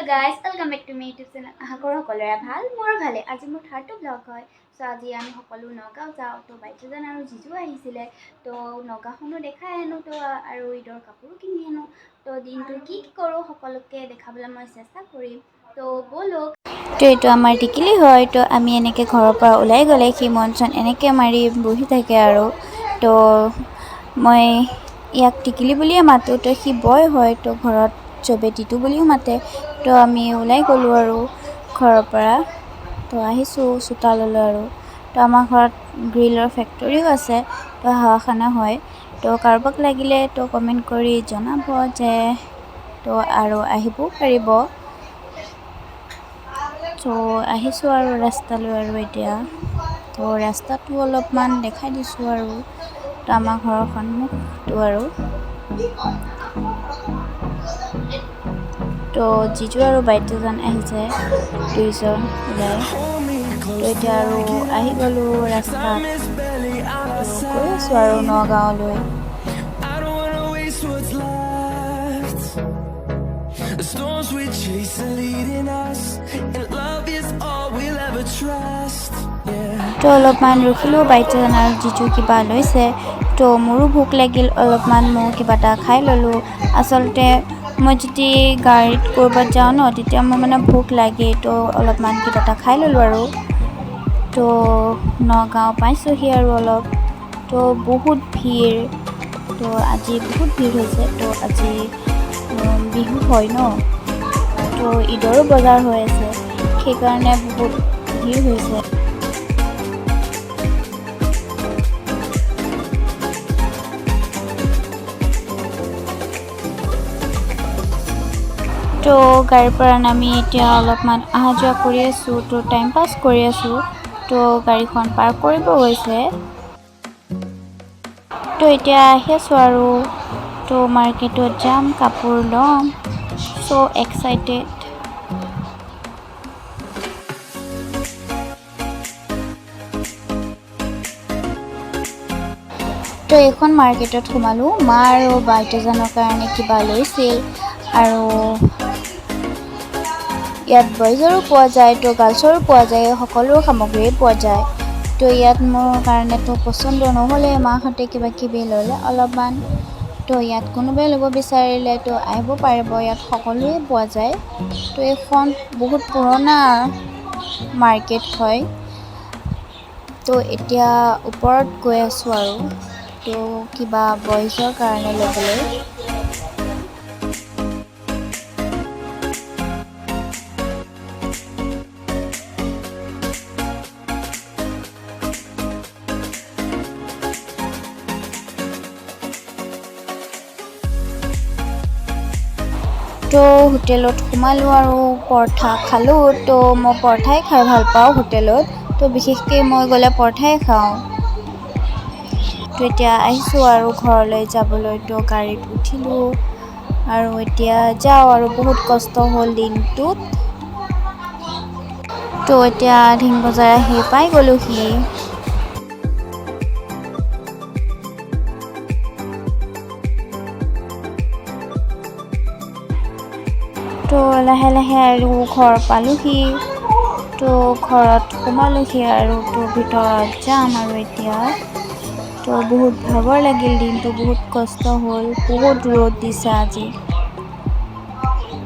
Guys, welcome back to my YouTube channel. আশা কৰোঁ সকলোৰে ভাল, মোৰো ভালে। আজি মোৰ থাৰ্ডটো ব্লগ হয়। চ' আজি আমি সকলো নগাঁও যাওঁ। তো বাইদেউজন আৰু জিজু আহিছিলে, তো নগাঁওখনো দেখাই আনো, তো আৰু ঈদৰ কাপোৰো কিনি আনো। তো দিনটো কি কি কৰোঁ সকলোকে দেখাবলৈ মই চেষ্টা কৰিম। তো ব'লক। তো এইটো আমাৰ টিকিলি হয়। তো আমি এনেকৈ ঘৰৰ পৰা ওলাই গ'লে সি মন চন এনেকৈ মাৰি বহি থাকে আৰু। তো মই ইয়াক টিকিলি বুলিয়ে মাতোঁ। তো সি বয় হয়, তো ঘৰত চবে টিটু বুলিও মাতে। তো আমি ওলাই গ'লোঁ আৰু ঘৰৰ পৰা। তো আহিছোঁ চোতাললৈ আৰু। তো আমাৰ ঘৰত গ্ৰিলৰ ফেক্টৰীও আছে, তো হাৱাখানা হয়। তো কাৰোবাক লাগিলে তো কমেণ্ট কৰি জনাব যে, তো আৰু আহিবও পাৰিব। তো আহিছোঁ আৰু ৰাস্তালৈ আৰু এতিয়া। তো ৰাস্তাটো অলপমান দেখাই দিছোঁ আৰু। তো আমাৰ ঘৰৰ সন্মুখটো আৰু। তো জিজু আৰু বাইদেউজন আহিছে, দুইজন ওলাই। তো এতিয়া আৰু আহি গ'লোঁ ৰাস্তাত, তো গৈ আছোঁ আৰু নগাঁৱলৈ। I don't wanna waste what's left. The storms we chase are leading us, and love is all we'll ever trust. Yeah. তো অলপমান ৰখিলোঁ, বাইদেউজন আৰু জিজু কিবা লৈছে। তো মোৰো ভোক লাগিল অলপমান, ময়ো কিবা এটা খাই ল'লোঁ। আচলতে মই যদি গাড়ীত ক'ৰবাত যাওঁ ন, তেতিয়া মোৰ মানে ভোক লাগেই। তো অলপমান কিবা এটা খাই ল'লোঁ আৰু। তো নগাঁও পাইছোঁহি আৰু অলপ। তো বহুত ভিৰ, তো আজি বহুত ভিৰ হৈছে। তো আজি বিহু হয় ন, তো ঈদৰো বজাৰ হৈ আছে, সেইকাৰণে বহুত ভিৰ হৈছে। তো গাড়ীৰ পৰা নামি এতিয়া অলপমান অহা যোৱা কৰি আছোঁ, তো টাইম পাছ কৰি আছোঁ। তো গাড়ীখন পাৰ্ক কৰিব গৈছে। তো এতিয়া আহি আছোঁ আৰু। তো মাৰ্কেটত যাম, কাপোৰ ল'ম। চ' এক্সাইটেড। তো এইখন মাৰ্কেটত সোমালোঁ, মা আৰু বাইদেউজনৰ কাৰণে কিবা লৈছিল আৰু। ইয়াত বয়জৰো পোৱা যায়, তো গাৰ্লছৰো পোৱা যায়, সকলো সামগ্ৰীয়ে পোৱা যায়। তো ইয়াত মোৰ কাৰণেতো পচন্দ নহ'লে, মাহঁতে কিবা কিবি ল'লে অলপমান। তো ইয়াত কোনোবাই ল'ব বিচাৰিলে তো আহিব পাৰিব, ইয়াত সকলোৱে পোৱা যায়। তো এইখন বহুত পুৰণা মাৰ্কেট হয়। তো এতিয়া ওপৰত গৈ আছোঁ আৰু, তো কিবা বয়জৰ কাৰণে ল'বলৈ। তো হোটেলত সোমালোঁ আৰু পৰঠা খালোঁ। তো মই পৰঠাই খাই ভাল পাওঁ হোটেলত, তো বিশেষকৈ মই গ'লে পৰঠাই খাওঁ। তো এতিয়া আহিছোঁ আৰু ঘৰলৈ যাবলৈ। তো গাড়ীত উঠিলোঁ আৰু এতিয়া যাওঁ আৰু, বহুত কষ্ট হ'ল দিনটোত। তো এতিয়া ঢিং বজাৰ আহি পাই গ'লোহি। তো লাহে লাহে আৰু ঘৰ পালোহি। তো ঘৰত সোমালোহি আৰু, তো ভিতৰত যাম আৰু এতিয়া। তো বহুত ভাগৰ লাগিল, দিনটো বহুত কষ্ট হ'ল, বহুত ৰ'দ দিছে আজি।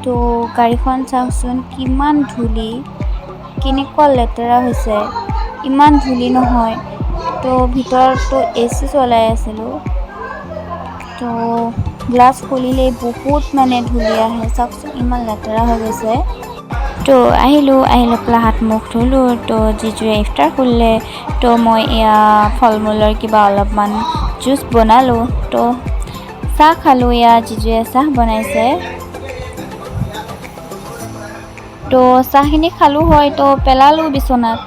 তো গাড়ীখন চাওকচোন, কিমান ধূলি, কেনেকুৱা লেতেৰা হৈছে, ইমান ধূলি নহয়। তো ভিতৰততো এ চি চলাই আছিলোঁ, তো গ্লাছ খুলিলেই বহুত মানে ধূলি আহে, চাওকচোন ইমান লেতেৰা হৈ গৈছে। তো আহিলোঁ, আহি লৈ পেলাই হাত মুখ ধুলোঁ। তো জিজুৱে ইফতাৰ খুলিলে। তো মই এয়া ফল মূলৰ কিবা অলপমান জুচ বনালোঁ, তো চাহ খালোঁ। এয়া জিজুৱে চাহ বনাইছে। তো চাহখিনি খালোঁ হয়, তো পেলালোঁ বিচনাত।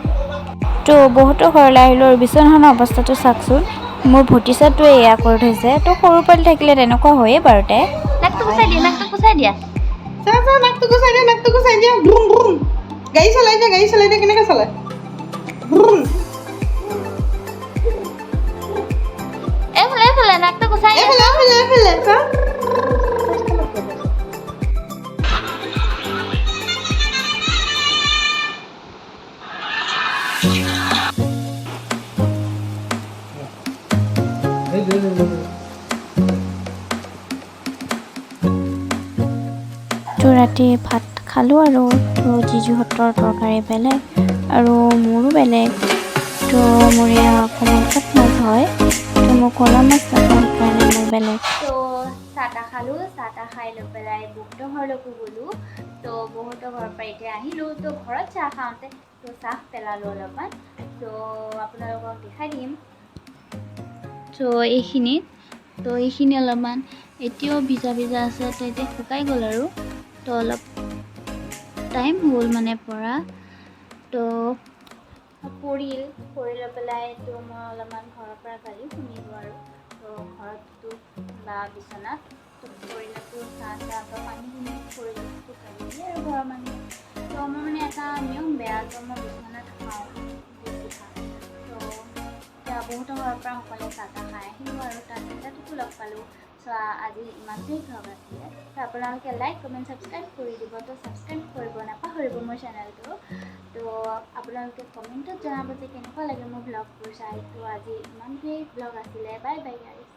তো বহুতৰ ঘৰলৈ আহিলোঁ আৰু বিচনাখনৰ অৱস্থাটো চাওকচোন, মোৰ ভতিজাটোৱে এয়া কৰি থৈছে। তো সৰু পোৱালি থাকিলে তেনেকুৱা হয়েই বাৰুতে। নাকটো কুচাই দিয়া, নাকটো কুচাই দিয়া। চা চা, নাকটো কুচাই দিয়া, নাকটো কুচাই দিয়া। ব্ৰুম ব্ৰুম, গাড়ী চলাই দিয়া, গাড়ী চলাই দিয়া, কেনেকৈ চলাই? ব্ৰুম। এইফালে, এইফালে নাকটো কুচাই দিয়া। এইফালে, এইফালে, এইফালে চা। ৰাতি ভাত খালোঁ আৰু। তো জিজুহঁতৰ তৰকাৰী বেলেগ আৰু মোৰো বেলেগ। তো মোৰ এয়া অকণমান কাঠ মাছ হয়, তো মই ক'লা মাছ নাখাওঁ, সেইকাৰণে মোৰ বেলেগ। তো চাহ তাহ খালোঁ। চাহ তাহ খাই লৈ পেলাই বৌহঁতৰ ঘৰলৈকো গ'লোঁ। তো বৌহঁতৰ ঘৰৰ পৰা এতিয়া আহিলোঁ। তো ঘৰত চাহ খাওঁতে তো চাহ পেলালোঁ অলপমান, তো আপোনালোকক দেখাই দিম। তো এইখিনিত, তো এইখিনি অলপমান এতিয়াও ভিজা ভিজা আছে। তো এতিয়া শুকাই গ'ল আৰু। তো অলপ টাইম হ'ল মানে পৰা। তো পৰিল, পৰি লৈ পেলাই তো মই অলপমান ঘৰৰ পৰা গালি শুনিলোঁ আৰু। তো ঘৰততো বা বিচনাত তো পৰিলেতো চাহ চাহ বা পানীখিনি পৰিলেতো গালি দিয়ে আৰু ঘৰৰ মানুহে। তো মোৰ মানে এটা নিয়ম বেয়া, তো মই বিচনাত খাওঁ বেছিভাগ। তো এতিয়া বহুতৰ ঘৰৰ পৰা সকলোৱে চাহ তাহ খাই আহিলোঁ আৰু তাত দেউতাটোকো লগ পালোঁ। চ' আজি ইমানটোৱেই ভ্লগ আছিলে। তো আপোনালোকে লাইক, কমেণ্ট, ছাবস্ক্ৰাইব কৰি দিব। তো ছাবস্ক্ৰাইব কৰিব নাপাহৰিব মোৰ চেনেলটো। তো আপোনালোকে কমেণ্টত জনাব যে কেনেকুৱা লাগে মোৰ ভ্লগবোৰ চাই। তো আজি ইমানটোৱেই ভ্লগ আছিলে। Bye bye guys.